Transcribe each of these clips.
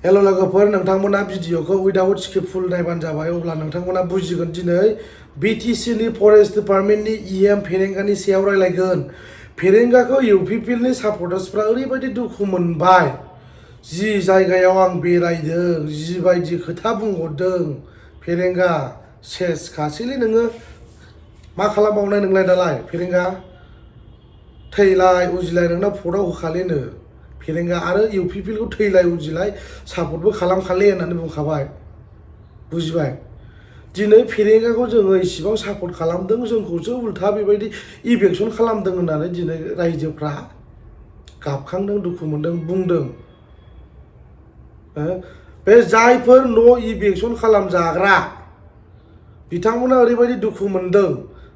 hello लोगोफोर नोंथांमोना भिडिअखौ विदाउट स्क्रिप्ट फुल नायबानो जाबाय अब्ला नोंथांमोना बुजिगोन दिनै BTC नि फरेस्ट डिपार्टमेन्टनि EM फेरेंगानि सायाव रायलायगोन फेरेंगाखौ UPPनि सापर्टार्सफ्रा ओरैबायदि दुखु मोनबाय जि जायगायाव आं बेरायदों जिबायदि खोथा बुंहरदों फेरेंगा सेस खासैलै नोङो मा खालामबावनाय नोंलाय दालाय फेरेंगा थैलाय उजिलाय नोंना फटआव होखालेनो फेरेंगा आरो UPPखौ थैलाय उजिलाय सापर्टबो खालामखाले होननानै बुंखाबाय बुजिबाय दिनै फेरेंगाखौ जोङो इसिबां सापर्ट खालामदों जोंखौसो उल्था बेबायदि इभेक्सन खालामदों होननानै दिनै रायजोफ्रा गाबखांदों दुखु मोनदों बुंदों बे जायफोर इभेक्सन खालामजाग्रा बिथांमोना ओरैबायदि दुखु मोनदों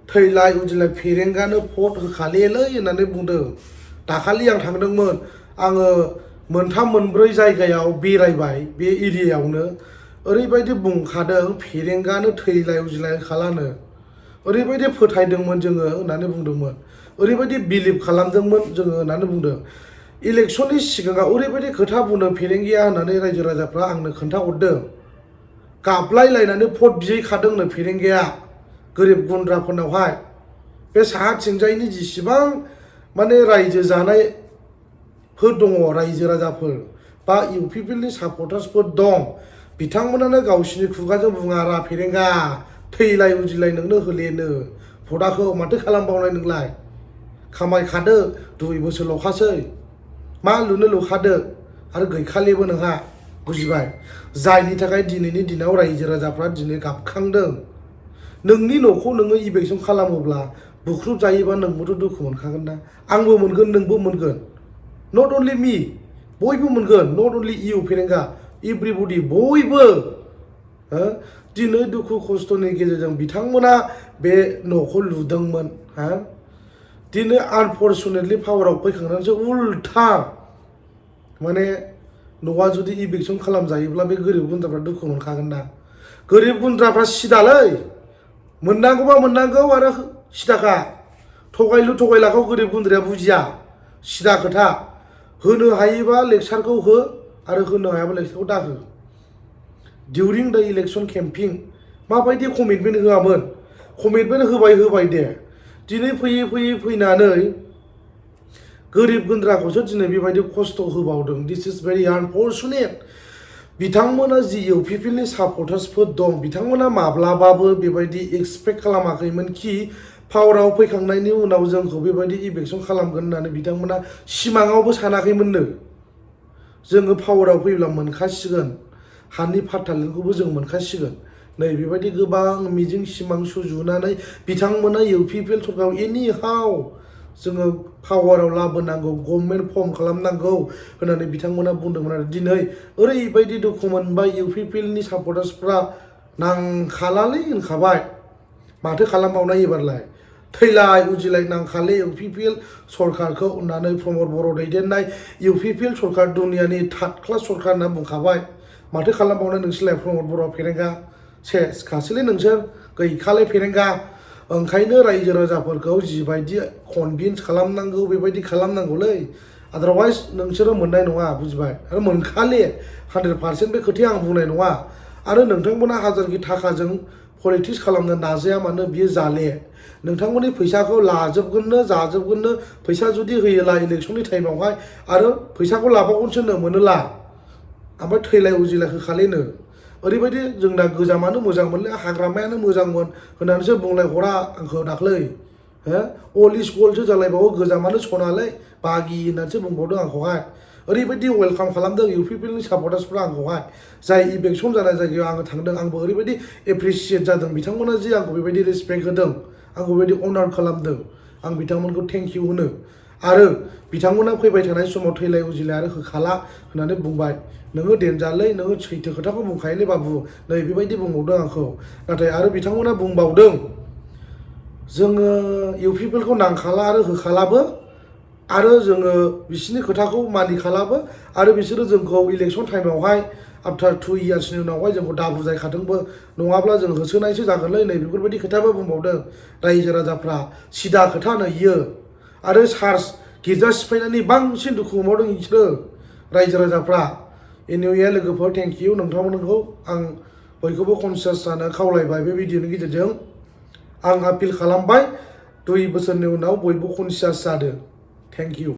थैलाय उजिलाय फेरेंगानो भट होखालेलै होननानै बुंदों दाखालि आं थांदोंमोन आङो मोनथाम मोनब्रै जायगायाव बेरायबाय बे एरियायावनो ओरैबायदि बुंखादों फेरेंगानो थैलाय उजिलाय खालानो ओरैबायदि फोथायदोंमोन जोङो होननानै बुंदोंमोन ओरैबायदि बिलिभ खालामदोंमोन जोङो होननानै बुंदों इलेक्शननि सिगाङाव ओरैबायदि खोथा बुंदों फेरेंगिया होननानै रायजो राजाफ्रा आंनो खोन्थाहरदों गाबलायलायनानै भट बिहैखादोंनो फेरेंगाया गोरिब गुन्द्राफोरनावहाय बे साहाथिंजायनि जिसिबां माने रायजो जानायफोर दङ रायजो राजाफोर बा UPPनि सापर्टार्सफोर दं बिथांमोनानो गावसिनि खुगाजों बुङारा फेरेंगा थैलाय उजिलाय नोंनो होलेनो भटखौ माथो खालामबावनाय नोंलाय खामायखादो 2 बोसोरल'खासै मा लुनो लुखादो आरो गैखालिबो नोंहा बुजिबाय जायनि थाखाय दिनैनि दिनाव रायजो राजाफ्रा दिनै गाबखांदों नोंनि न'खौ नोङो इभेक्सन खालामोब्ला बुख्रुब जायोबा नोंबोथ' दुखु मोनखागोन ना आंबो मोनगोन नोंबो मोनगोन नट अनलि मी बयबो मोनगोन नट अनलि इउ फेरेंगा एभ्रिबडी बयबो दिनै दुखु खस्थ'नि गेजेरजों बिथांमोना बे न'खौ लुदोंमोन दिनै आनफर्चुनेटलि पावाराव फैखांनानैसो उल्था माने न'आ जुदि इभेक्सन खालामजायोब्ला बे गोरिब गुन्द्राफ्रा दुखु मोनखागोन ना गोरिब गुन्द्राफ्रा सिदालै मोननांगौबा मोननांगौ आरो सिदाखा थगायलु थगायलाखौ गोरिब गुन्द्राया बुजिया सिदा खोथा होनो हायोबा लेक्सारखौ हो आरो होनो हायाबा लेक्सारखौ दाहो डिउरिं द इलेक्शन केम्पिं माबायदि कमिटमेन्ट होआमोन कमिटमेन्ट होबाय दे दिनै फैयै फैनानै गोरिब गुन्द्राखौसो दिनै बेबायदि खस्थ' होबावदों दिस इज भेरि आनफर्चुनेट बिथांमोना जि UPPनि सापर्टार्सफोर दं बिथांमोना माब्लाबाबो बेबायदि एक्सपेक्ट खालामाखैमोन कि पावाराव फैखांनायनि उनाव जोंखौ बेबायदि इभेक्सन खालामगोन होननानै बिथांमोना सिमाङावबो सानाखैमोननो जोङो पावाराव फैब्ला मोनखासिगोन हानि फाथालखौबो जों मोनखासिगोन नै बेबायदि गोबां मिजिं सिमां सुजुनानै बिथांमोना UPP सरकारखौ एनि हाउ जोङो पावाराव लाबोनांगौ गभर्नमेन्ट फर्म खालामनांगौ होननानै बिथांमोना बुंदोंमोन आरो दिनै ओरैबायदि दुखु मोनबाय UPPनि सापर्टार्सफ्रा नांखालालै होनखाबाय माथो खालामबावनाय एबारलाय थैलाय उजिलाय नांखाले UPP सरकारखौ होननानै प्रमद बर' दैदेननाय UPP सरकार दुनियानि थार्ड क्लास सरकार होनना बुंखाबाय माथो खालामबावनाय नोंसोरलाय प्रमद बर' फेरेंगा सेस खासैलै नोंसोर गैखाले फेरेंगा ओंखायनो रायजो राजाफोरखौ जिबायदि कनभिन्स खालामनांगौ बेबायदि खालामनांगौलै आदारवाइज नोंसोरो मोननाय नङा बुजिबाय आरो मोनखाले 100% बे खोथाया आं बुंनाय नङा आरो नोंथांमोना हाजारखि थाखाजों पलिटिक्स खालामनो नाजाया मानो बियो जाले नोंथांमोननि फैसाखौ लाजोबगोननो जाजोबगोननो फैसा जुदि होयोला इलेक्शननि टाइमावहाय आरो फैसाखौ लाबावगोनसोनो मोनोला ओमफ्राय थैलाय उजिलाय होखालेनो ओरैबायदि जोंना गोजामानो मोजांमोनलै हाग्रामायानो मोजांमोन होननानैसो बुंलायहरा आंखौ दाख्लै अल इज गल्डसो जालायबावो गोजामानो सनालै बागि होननानैसो बुंबावदों आंखौहाय ओरैबायदि वेलकाम खालामदों UPPनि सापर्टार्सफ्रा आंखौहाय जाय इभेक्सन जानाय जायगायाव आङो थांदों आंबो ओरैबायदि एप्रिसियेट जादों बिथांमोना जे आंखौ बेबायदि रेसपेक्ट होदों आंखौ बेबायदि अनार खालामदों आं बिथांमोनखौ थेंक इउ होनो आरो बिथांमोना फैबाय थानाय समाव थैलाय उजिलाय आरो होखाला होननानै बुंबाय नोङो देनजारलै नोङो सैथो खोथाखौ बुंखायोलै बाबु नै बेबायदि बुंबावदों आंखौ नाथाय आरो बिथांमोना बुंबावदों जोङो UPPखौ नांखाला आरो होखालाबो आरो जोङो बिसोरनि खोथाखौ मानिखालाबो आरो बिसोरो जोंखौ इलेक्शन टाइमावहाय आफ्टार 2 इयार्सनि उनावहाय जोंखौ दाबुजायखादोंबो नङाब्ला जों होसोनायसो जागोनलै नै बेफोरबायदि खोथाबो बुंबावदों रायजो राजाफ्रा सिदा खोथा नैयो आरो चार्च गिर्जा सिफायनायनि बांसिन दुखु मोनबावदों बिसोरो रायजो राजाफ्रा एनिवे लोगोफोर थेंक इउ नोंथांमोनखौ आं बयखौबो कनसियास जानो खावलायबाय बे भिडिअनि गेजेरजों आं आपिल खालामबाय 2 बोसोरनि उनाव बयबो कनसियास जादो थेंक इउ